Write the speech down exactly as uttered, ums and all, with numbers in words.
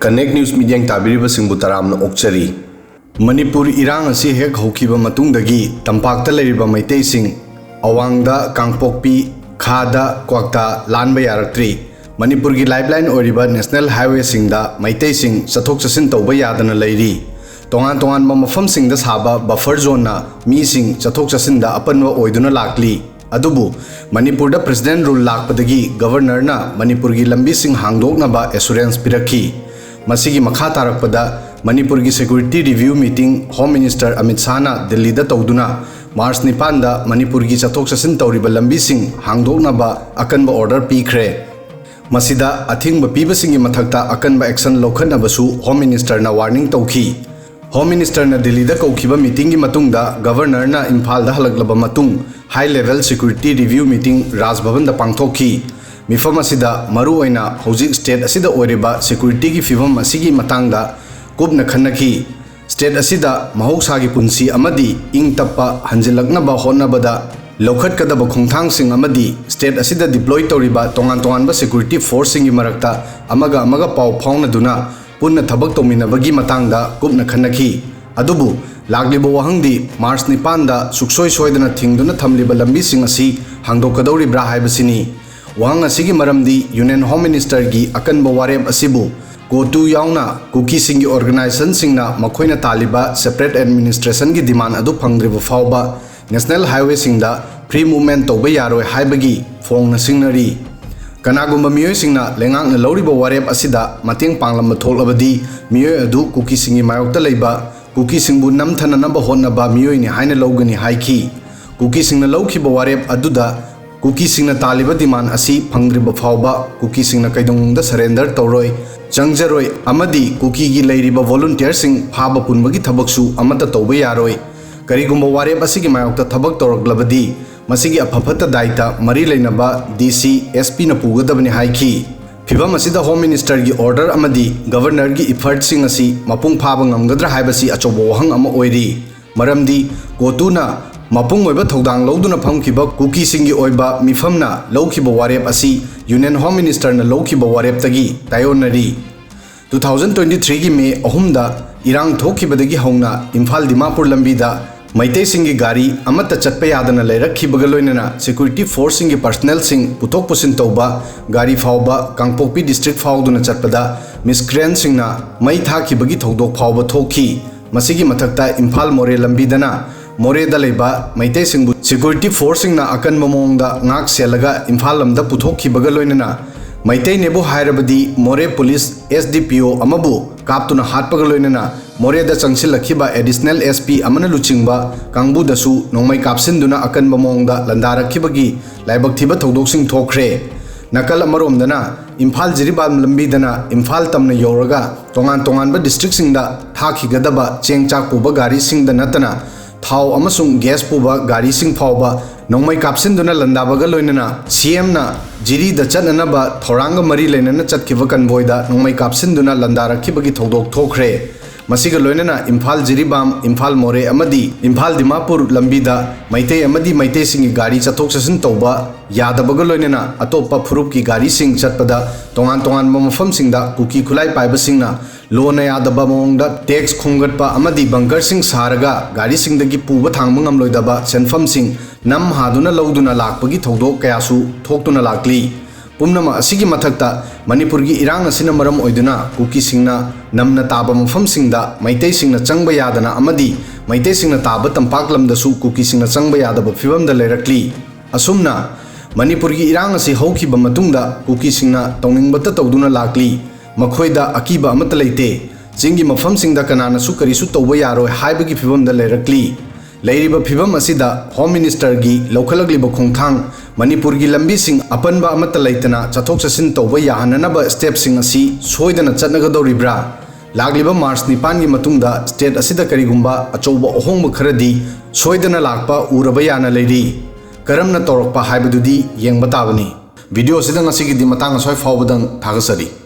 Connect News ꯃꯤꯠꯌꯦꯡ ꯇꯥꯕꯤꯔꯤꯕꯁꯤꯡꯕꯨ ꯇꯔꯥꯝꯅ ꯑꯣꯛꯆꯔꯤ꯫ ꯃꯅꯤꯄꯨꯔ ꯏꯔꯥꯡ ꯑꯁꯤ ꯍꯦꯛ ꯍꯧꯈꯤꯕ ꯃꯇꯨꯡꯗꯒꯤ ꯇꯝꯄꯥꯛꯇ ꯂꯩꯔꯤꯕ ꯃꯩꯇꯩꯁꯤꯡ, ꯑꯋꯥꯡꯗ ꯀꯥꯡꯄꯣꯛꯄꯤ, ꯈꯥꯗ ꯀ꯭ꯋꯥꯛꯇꯥ ꯂꯥꯟꯕ ꯌꯥꯔꯛꯇ꯭ꯔꯤ꯫ ꯃꯅꯤꯄꯨꯔꯒꯤ ꯂꯥꯏꯐꯂꯥꯏꯟ ꯑꯣꯏꯔꯤꯕ ꯅꯦꯁꯅꯦꯜ ꯍꯥꯏꯋꯦꯁꯤꯡꯗ ꯃꯩꯇꯩꯁꯤꯡ ꯆꯠꯊꯣꯛ ꯆꯠꯁꯤꯟ ꯇꯧꯕ ꯌꯥꯗꯅ ꯂꯩꯔꯤ꯫ ꯇꯣꯉꯥꯟ ꯇꯣꯉꯥꯟꯕ ꯃꯐꯝꯁꯤꯡꯗ ꯁꯥꯕ ꯕꯐꯔ ꯖꯣꯟꯅ ꯃꯤꯁꯤꯡ ꯆꯠꯊꯣꯛ ꯆꯠꯁꯤꯟꯗ ꯑꯄꯟꯕ ꯑꯣꯏꯗꯨꯅ ꯂꯥꯛꯂꯤ꯫ ꯑꯗꯨꯕꯨ ꯃꯅꯤꯄꯨꯔꯗ ꯄ꯭ꯔꯦꯁꯤꯗꯦꯟꯠ ꯔꯨꯜ ꯂꯥꯛꯄꯗꯒꯤ ꯒꯕꯔꯅꯔꯅ ꯃꯅꯤꯄꯨꯔꯒꯤ ꯂꯝꯕꯤꯁꯤꯡ ꯍꯥꯡꯗꯣꯛꯅꯕ ꯑꯦꯁꯨꯔꯦꯟꯁ ꯄꯤꯔꯛꯈꯤ꯫ ꯃꯁꯤꯒꯤ ꯃꯈꯥ ꯇꯥꯔꯛꯄꯗ ꯃꯅꯤꯄꯨꯔꯒꯤ security review meeting home minister Amit ꯁꯥꯍꯅ ꯗꯤꯜꯂꯤꯗ ꯇꯧꯗꯨꯅ ꯃꯥꯔꯆ ꯅꯤꯄꯥꯟꯗ ꯃꯅꯤꯄꯨꯔꯒꯤ ꯆꯠꯊꯣꯛ ꯆꯠꯁꯤꯟ ꯇꯧꯔꯤꯕ ꯂꯝꯕꯤꯁꯤꯡ ꯍꯥꯡꯗꯣꯛꯅꯕ ꯑꯀꯟꯕ ꯑꯣꯔꯗꯔ ꯄꯤꯈ꯭ꯔꯦ꯫ ꯃꯁꯤꯗ ꯑꯊꯤꯡꯕ ꯄꯤꯕꯁꯤꯡꯒꯤ ꯃꯊꯛꯇ ꯑꯀꯟꯕ ꯑꯦꯛꯁꯟ ꯂꯧꯈꯠꯅꯕꯁꯨ ꯍꯣꯝ ꯃꯤꯅꯤꯁꯇꯔꯅ ꯋꯥꯔꯅꯤꯡ ꯇꯧꯈꯤ꯫ ꯍꯣꯝ ꯃꯤꯅꯤꯁꯇꯔꯅ ꯗꯤꯜꯂꯤꯗ ꯀꯧꯈꯤꯕ ꯃꯤꯇꯤꯡꯒꯤ ꯃꯇꯨꯡꯗ ꯒꯕꯔꯅꯔꯅ ꯏꯝꯐꯥꯜꯗ ꯍꯜꯂꯛꯂꯕ ꯃꯇꯨꯡ ꯍꯥꯏ ꯂꯦꯚꯦꯜ ꯁꯦꯀ꯭ꯌꯨꯔꯤꯇꯤ ꯔꯤꯚ꯭ꯌꯨ ꯃꯤꯇꯤꯡ ꯔꯥꯖ ꯚꯕꯟꯗ ꯄꯥꯡꯊꯣꯛꯈꯤ꯫ ꯃꯤꯐꯝ ꯑꯁꯤꯗ ꯃꯔꯨꯑꯣꯏꯅ ꯍꯧꯖꯤꯛ ꯁ꯭ꯇꯦꯠ ꯑꯁꯤꯗ ꯑꯣꯏꯔꯤꯕ ꯁꯦꯀ꯭ꯌꯨꯔꯤꯇꯤꯒꯤ ꯐꯤꯕꯝ ꯑꯁꯤꯒꯤ ꯃꯇꯥꯡꯗ ꯀꯨꯞꯅ ꯈꯟꯅꯈꯤ꯫ ꯁ꯭ꯇꯦꯠ ꯑꯁꯤꯗ ꯃꯍꯧꯁꯥꯒꯤ ꯄꯨꯟꯁꯤ ꯑꯃꯗꯤ ꯏꯪ ꯇꯞꯄ ꯍꯟꯖꯤꯜꯂꯛꯅꯕ ꯍꯣꯠꯅꯕꯗ ꯂꯧꯈꯠꯀꯗꯕ ꯈꯣꯡꯊꯥꯡꯁꯤꯡ ꯑꯃꯗꯤ ꯁ꯭ꯇꯦꯠ ꯑꯁꯤꯗ ꯗꯤꯄ꯭ꯂꯣꯏ ꯇꯧꯔꯤꯕ ꯇꯣꯉꯥꯟ ꯇꯣꯉꯥꯟꯕ ꯁꯦꯀ꯭ꯌꯨꯔꯤꯇꯤ ꯐꯣꯔꯁꯁꯤꯡꯒꯤ ꯃꯔꯛꯇ ꯑꯃꯒ ꯑꯃꯒ ꯄꯥꯎ ꯐꯥꯎꯅꯗꯨꯅ ꯄꯨꯟꯅ ꯊꯕꯛ ꯇꯧꯃꯤꯟꯅꯕꯒꯤ ꯃꯇꯥꯡꯗ ꯀꯨꯞꯅ ꯈꯟꯅꯈꯤ꯫ ꯑꯗꯨꯕꯨ ꯂꯥꯛꯂꯤꯕ ꯋꯥꯍꯪꯗꯤ ꯃꯥꯔꯆ ꯅꯤꯄꯥꯟꯗ ꯁꯨꯛꯁꯣꯏ ꯁꯣꯏꯗꯅ ꯊꯤꯡꯗꯨꯅ ꯊꯝꯂꯤꯕ ꯂꯝꯕꯤꯁꯤꯡ ꯑꯁꯤ ꯍꯥꯡꯗꯣꯛꯀꯗꯧꯔꯤꯕ꯭ꯔꯥ ꯍꯥꯏꯕꯁꯤꯅꯤ꯫ ꯋꯥꯍꯪ ꯑꯁꯤꯒꯤ ꯃꯔꯝꯗꯤ ꯌꯨꯅꯤꯌꯟ ꯍꯣꯝ ꯃꯤꯅꯤꯁꯇꯔꯒꯤ ꯑꯀꯟꯕ ꯋꯥꯔꯦꯞ ꯑꯁꯤꯕꯨ ꯀꯣꯇꯨ ꯌꯥꯎꯅ ꯀꯨꯀꯤꯁꯤꯡꯒꯤ ꯑꯣꯔꯒꯅꯥꯏꯖꯦꯁꯟꯁꯤꯡꯅ ꯃꯈꯣꯏꯅ ꯇꯥꯜꯂꯤꯕ ꯁꯦꯄꯔꯦꯠ ꯑꯦꯗꯃꯤꯅꯤꯁꯇ꯭ꯔꯦꯁꯟꯒꯤ ꯗꯤꯃꯥꯟ ꯑꯗꯨ ꯐꯪꯗ꯭ꯔꯤꯕ ꯐꯥꯎꯕ ꯅꯦꯁꯅꯦꯜ ꯍꯥꯏꯋꯦꯁꯤꯡꯗ ꯐ꯭ꯔꯤ ꯃꯨꯚꯃꯦꯟꯠ ꯇꯧꯕ ꯌꯥꯔꯣꯏ ꯍꯥꯏꯕꯒꯤ ꯐꯣꯡꯅ ꯁꯤꯡꯅꯔꯤ꯫ ꯀꯅꯥꯒꯨꯝꯕ ꯃꯤꯑꯣꯏꯁꯤꯡꯅ ꯂꯩꯉꯥꯛꯅ ꯂꯧꯔꯤꯕ ꯋꯥꯔꯦꯞ ꯑꯁꯤꯗ ꯃꯇꯦꯡ ꯄꯥꯡꯂꯝꯕ ꯊꯣꯛꯂꯕꯗꯤ ꯃꯤꯑꯣꯏ ꯑꯗꯨ ꯀꯨꯀꯤꯁꯤꯡꯒꯤ ꯃꯥꯌꯣꯛꯇ ꯂꯩꯕ ꯀꯨꯀꯤꯁꯤꯡꯕꯨ ꯅꯝꯊꯅꯅꯕ ꯍꯣꯠꯅꯕ ꯃꯤꯑꯣꯏꯅꯤ ꯍꯥꯏꯅ ꯂꯧꯒꯅꯤ ꯍꯥꯏꯈꯤ꯫ ꯀꯨꯀꯤꯁꯤꯡꯅ ꯂꯧꯈꯤꯕ ꯋꯥꯔꯦꯞ ꯑꯗꯨꯗ ꯀꯨꯀꯤꯁꯤꯡꯅ ꯇꯥꯜꯂꯤꯕ ꯗꯤꯃꯥꯟ ꯑꯁꯤ ꯐꯪꯗ꯭ꯔꯤꯕ ꯐꯥꯎꯕ ꯀꯨꯀꯤꯁꯤꯡꯅ ꯀꯩꯗꯧꯅꯨꯡꯗ ꯁꯔꯦꯟꯗꯔ ꯇꯧꯔꯣꯏ, ꯆꯪꯖꯔꯣꯏ ꯑꯃꯗꯤ ꯀꯨꯀꯤꯒꯤ ꯂꯩꯔꯤꯕ ꯚꯣꯂꯨꯟꯇꯤꯌꯔꯁꯤꯡ ꯐꯥꯕ ꯄꯨꯟꯕꯒꯤ ꯊꯕꯛꯁꯨ ꯑꯃꯠꯇ ꯇꯧꯕ ꯌꯥꯔꯣꯏ꯫ ꯀꯔꯤꯒꯨꯝꯕ ꯋꯥꯔꯦꯞ ꯑꯁꯤꯒꯤ ꯃꯥꯌꯣꯛꯇ ꯊꯕꯛ ꯇꯧꯔꯛꯂꯕꯗꯤ ꯃꯁꯤꯒꯤ ꯑꯐ ꯐꯠꯇ ꯗꯥꯏꯇ ꯃꯔꯤ ꯂꯩꯅꯕ ꯗꯤ ꯁꯤ, ꯑꯦꯁ ꯄꯤꯅ ꯄꯨꯒꯗꯕꯅꯤ ꯍꯥꯏꯈꯤ꯫ ꯐꯤꯚꯝ ꯑꯁꯤꯗ ꯍꯣꯝ ꯃꯤꯅꯤꯁꯇꯔꯒꯤ ꯑꯣꯔꯗꯔ ꯑꯃꯗꯤ ꯒꯕꯔꯅꯔꯒꯤ ꯏꯐꯔꯠꯁꯤꯡ ꯑꯁꯤ ꯃꯄꯨꯡ ꯐꯥꯕ ꯉꯝꯒꯗ꯭ꯔꯥ ꯍꯥꯏꯕꯁꯤ ꯑꯆꯧꯕ ꯋꯥꯍꯪ ꯑꯃ ꯑꯣꯏꯔꯤ꯫ ꯃꯔꯝꯗꯤ ꯀꯣꯇꯨꯅ ꯃꯄꯨꯡ ꯑꯣꯏꯕ ꯊꯧꯗꯥꯡ ꯂꯧꯗꯨꯅ ꯐꯝꯈꯤꯕ ꯀꯨꯀꯤꯁꯤꯡꯒꯤ ꯑꯣꯏꯕ ꯃꯤꯐꯝꯅ ꯂꯧꯈꯤꯕ ꯋꯥꯔꯦꯞ ꯑꯁꯤ ꯌꯨꯅꯤꯌꯟ ꯍꯣꯝ ꯃꯤꯅꯤꯁꯇꯔꯅ ꯂꯧꯈꯤꯕ ꯋꯥꯔꯦꯞꯇꯒꯤ ꯇꯥꯏꯑꯣꯟꯅꯔꯤ꯫ ꯇꯨ ꯊꯥꯎꯖꯟ ꯇ꯭ꯋꯦꯟꯇꯤ ꯊ꯭ꯔꯤꯒꯤ ꯃꯦ ꯑꯍꯨꯝꯗ ꯏꯔꯥꯡ ꯊꯣꯛꯈꯤꯕꯗꯒꯤ ꯍꯧꯅ ꯏꯝꯐꯥꯜ ꯗꯤꯃꯥꯄꯨꯔ ꯂꯝꯕꯤꯗ ꯃꯩꯇꯩꯁꯤꯡꯒꯤ ꯒꯥꯔꯤ ꯑꯃꯠꯇ ꯆꯠꯄ ꯌꯥꯗꯅ ꯂꯩꯔꯛꯈꯤꯕꯒ ꯂꯣꯏꯅꯅ ꯁꯦꯀ꯭ꯌꯨꯔꯤꯇꯤ ꯐꯣꯔꯁꯁꯤꯡꯒꯤ ꯄꯔꯁꯅꯦꯜꯁꯤꯡ ꯄꯨꯊꯣꯛ ꯄꯨꯁꯤꯟ ꯇꯧꯕ ꯒꯥꯔꯤ ꯐꯥꯎꯕ ꯀꯥꯡꯄꯣꯛꯄꯤ ꯗꯤꯁꯇ꯭ꯔꯤꯛ ꯐꯥꯎꯗꯨꯅ ꯆꯠꯄꯗ ꯃꯤꯁꯀ꯭ꯔꯦꯟꯁꯤꯡꯅ ꯃꯩ ꯊꯥꯈꯤꯕꯒꯤ ꯊꯧꯗꯣꯛ ꯐꯥꯎꯕ ꯊꯣꯛꯈꯤ꯫ ꯃꯁꯤꯒꯤ ꯃꯊꯛꯇ ꯏꯝꯐꯥꯜ ꯃꯣꯔꯦ ꯂꯝꯕꯤꯗꯅ ꯃꯣꯔꯦꯗ ꯂꯩꯕ ꯃꯩꯇꯩꯁꯤꯡꯕꯨ ꯁꯦꯀ꯭ꯌꯨꯔꯤꯇꯤ ꯐꯣꯔꯁꯁꯤꯡꯅ ꯑꯀꯟꯕ ꯃꯑꯣꯡꯗ ꯉꯥꯛ ꯁꯦꯜꯂꯒ ꯏꯝꯐꯥꯜ ꯂꯝꯗ ꯄꯨꯊꯣꯛꯈꯤꯕꯒ ꯂꯣꯏꯅꯅ ꯃꯩꯇꯩꯅꯦꯕꯨ ꯍꯥꯏꯔꯕꯗꯤ ꯃꯣꯔꯦ ꯄꯨꯂꯤꯁ ꯑꯦꯁ ꯗꯤ ꯄꯤ ꯑꯣ ꯑꯃꯕꯨ ꯀꯥꯞꯇꯨꯅ ꯍꯥꯠꯄꯒ ꯂꯣꯏꯅꯅ ꯃꯣꯔꯦꯗ ꯆꯪꯁꯤꯜꯂꯛꯈꯤꯕ ꯑꯦꯗꯤꯁꯅꯦꯜ ꯑꯦꯁ ꯄꯤ ꯑꯃꯅ ꯂꯨꯆꯤꯡꯕ ꯀꯥꯡꯕꯨꯗꯁꯨ ꯅꯣꯡꯃꯩ ꯀꯥꯞꯁꯤꯟꯗꯨꯅ ꯑꯀꯟꯕ ꯃꯑꯣꯡꯗ ꯂꯥꯟꯗꯥꯔꯛꯈꯤꯕꯒꯤ ꯂꯥꯏꯕꯛ ꯊꯤꯕ ꯊꯧꯗꯣꯛꯁꯤꯡ ꯊꯣꯛꯈ꯭ꯔꯦ꯫ ꯅꯥꯀꯜ ꯑꯃꯔꯣꯝꯗꯅ ꯏꯝꯐꯥꯜ ꯖꯤꯔꯤꯕꯥꯝ ꯂꯝꯕꯤꯗꯅ ꯏꯝꯐꯥꯜ ꯇꯝꯅ ꯌꯧꯔꯒ ꯇꯣꯉꯥꯟ ꯇꯣꯉꯥꯟꯕ ꯗꯤꯁꯇ꯭ꯔꯤꯛꯁꯤꯡꯗ ꯊꯥꯈꯤꯒꯗꯕ ꯆꯦꯡ ꯆꯥꯛ ꯄꯨꯕ ꯒꯥꯔꯤꯁꯤꯡꯗ ꯅꯠꯇꯅ ꯊꯥꯎ ꯑꯃꯁꯨꯡ ꯒ꯭ꯌꯥꯁ ꯄꯨꯕ ꯒꯥꯔꯤꯁꯤꯡ ꯐꯥꯎꯕ ꯅꯣꯡꯃꯩ ꯀꯥꯞꯁꯤꯟꯗꯨꯅ ꯂꯥꯟꯗꯥꯕꯒ ꯂꯣꯏꯅꯅ ꯁꯤ ꯑꯦꯝꯅ ꯖꯤꯔꯤꯗ ꯆꯠꯅꯅꯕ ꯊꯧꯔꯥꯡꯒ ꯃꯔꯤ ꯂꯩꯅꯅ ꯆꯠꯈꯤꯕ ꯀꯟꯚꯣꯏꯗ ꯅꯣꯡꯃꯩ ꯀꯥꯞꯁꯤꯟꯗꯨꯅ ꯂꯥꯟꯗꯥꯔꯛꯈꯤꯕꯒꯤ ꯊꯧꯗꯣꯛ ꯊꯣꯛꯈ꯭ꯔꯦ꯫ ꯃꯁꯤꯒ ꯂꯣꯏꯅꯅ ꯏꯝꯐꯥꯜ ꯖꯤꯔꯤꯕꯥꯝ, ꯏꯝꯐꯥꯜ ꯃꯣꯔꯦ ꯑꯃꯗꯤ ꯏꯝꯐꯥꯜ ꯗꯤꯃꯥꯄꯨꯔ ꯂꯝꯕꯤꯗ ꯃꯩꯇꯩ ꯑꯃꯗꯤ ꯃꯩꯇꯩꯁꯤꯡꯒꯤ ꯒꯥꯔꯤ ꯆꯠꯊꯣꯛ ꯆꯠꯁꯤꯟ ꯇꯧꯕ ꯌꯥꯗꯕꯒ ꯂꯣꯏꯅꯅ ꯑꯇꯣꯞꯄ ꯐꯨꯔꯨꯞꯀꯤ ꯒꯥꯔꯤꯁꯤꯡ ꯆꯠꯄꯗ ꯇꯣꯉꯥꯟ ꯇꯣꯉꯥꯟꯕ ꯃꯐꯝꯁꯤꯡꯗ ꯀꯨꯀꯤ ꯈꯨꯠꯂꯥꯏ ꯄꯥꯏꯕꯁꯤꯡꯅ ꯂꯣꯅ ꯌꯥꯗꯕ ꯃꯑꯣꯡꯗ ꯇꯦꯛꯁ ꯈꯣꯝꯒꯠꯄ ꯑꯃꯗꯤ ꯕꯪꯀꯔꯁꯤꯡ ꯁꯥꯔꯒ ꯒꯥꯔꯤꯁꯤꯡꯗꯒꯤ ꯄꯨꯕ ꯊꯥꯡꯕ ꯉꯝꯂꯣꯏꯗꯕ ꯁꯦꯟꯐꯝꯁꯤꯡ ꯅꯝ ꯍꯥꯗꯨꯅ ꯂꯧꯗꯨꯅ ꯂꯥꯛꯄꯒꯤ ꯊꯧꯗꯣꯛ ꯀꯌꯥꯁꯨ ꯊꯣꯛꯇꯨꯅ ꯂꯥꯛꯂꯤ꯫ ꯄꯨꯝꯅꯃꯛ ꯑꯁꯤꯒꯤ ꯃꯊꯛꯇ ꯃꯅꯤꯄꯨꯔꯒꯤ ꯏꯔꯥꯡ ꯑꯁꯤꯅ ꯃꯔꯝ ꯑꯣꯏꯗꯨꯅ ꯀꯨꯀꯤꯁꯤꯡꯅ ꯅꯝꯅ ꯇꯥꯕ ꯃꯐꯝꯁꯤꯡꯗ ꯃꯩꯇꯩꯁꯤꯡꯅ ꯆꯪꯕ ꯌꯥꯗꯅ ꯑꯃꯗꯤ ꯃꯩꯇꯩꯁꯤꯡꯅ ꯇꯥꯕ ꯇꯝꯄꯥꯛ ꯂꯝꯗꯁꯨ ꯀꯨꯀꯤꯁꯤꯡꯅ ꯆꯪꯕ ꯌꯥꯗꯕ ꯐꯤꯕꯝꯗ ꯂꯩꯔꯛꯂꯤ꯫ ꯑꯁꯨꯝꯅ ꯃꯅꯤꯄꯨꯔꯒꯤ ꯏꯔꯥꯡ ꯑꯁꯤ ꯍꯧꯈꯤꯕ ꯃꯇꯨꯡꯗ ꯀꯨꯀꯤꯁꯤꯡꯅ ꯇꯧꯅꯤꯡꯕꯇ ꯇꯧꯗꯨꯅ ꯂꯥꯛꯂꯤ꯫ ꯃꯈꯣꯏꯗ ꯑꯀꯤꯕ ꯑꯃꯠꯇ ꯂꯩꯇꯦ꯫ ꯆꯤꯡꯒꯤ ꯃꯐꯝꯁꯤꯡꯗ ꯀꯅꯥꯅꯁꯨ ꯀꯔꯤꯁꯨ ꯇꯧꯕ ꯌꯥꯔꯣꯏ ꯍꯥꯏꯕꯒꯤ ꯐꯤꯕꯝꯗ ꯂꯩꯔꯛꯂꯤ꯫ ꯂꯩꯔꯤꯕ ꯐꯤꯕꯝ ꯑꯁꯤꯗ ꯍꯣꯝ ꯃꯤꯅꯤꯁꯇꯔꯒꯤ ꯂꯧꯈꯠꯂꯛꯂꯤꯕ ꯈꯣꯡꯊꯥꯡ, ꯃꯅꯤꯄꯨꯔꯒꯤ ꯂꯝꯕꯤꯁꯤꯡ ꯑꯄꯟꯕ ꯑꯃꯠꯇ ꯂꯩꯇꯅ ꯆꯠꯊꯣꯛ ꯆꯠꯁꯤꯟ ꯇꯧꯕ ꯌꯥꯍꯟꯅꯅꯕ ꯁ꯭ꯇꯦꯞꯁꯤꯡ ꯑꯁꯤ ꯁꯣꯏꯗꯅ ꯆꯠꯅꯒꯗꯧꯔꯤꯕ꯭ꯔꯥ? ꯂꯥꯛꯂꯤꯕ ꯃꯥꯔꯆ ꯅꯤꯄꯥꯟꯒꯤ ꯃꯇꯨꯡꯗ ꯁ꯭ꯇꯦꯠ ꯑꯁꯤꯗ ꯀꯔꯤꯒꯨꯝꯕ ꯑꯆꯧꯕ ꯑꯍꯣꯡꯕ ꯈꯔꯗꯤ ꯁꯣꯏꯗꯅ ꯂꯥꯛꯄ ꯎꯔꯕ ꯌꯥꯅ ꯂꯩꯔꯤ꯫ ꯀꯔꯝꯅ ꯇꯧꯔꯛꯄ ꯍꯥꯏꯕꯗꯨꯗꯤ ꯌꯦꯡꯕ ꯇꯥꯕꯅꯤ꯫ ꯚꯤꯗꯤꯑꯣ ꯑꯁꯤꯗ ꯉꯁꯤꯒꯤꯗꯤ ꯃꯇꯥꯡ ꯑꯁ꯭ꯋꯥꯏ ꯐꯥꯎꯕꯗꯪ ꯊꯥꯒꯠꯆꯔꯤ꯫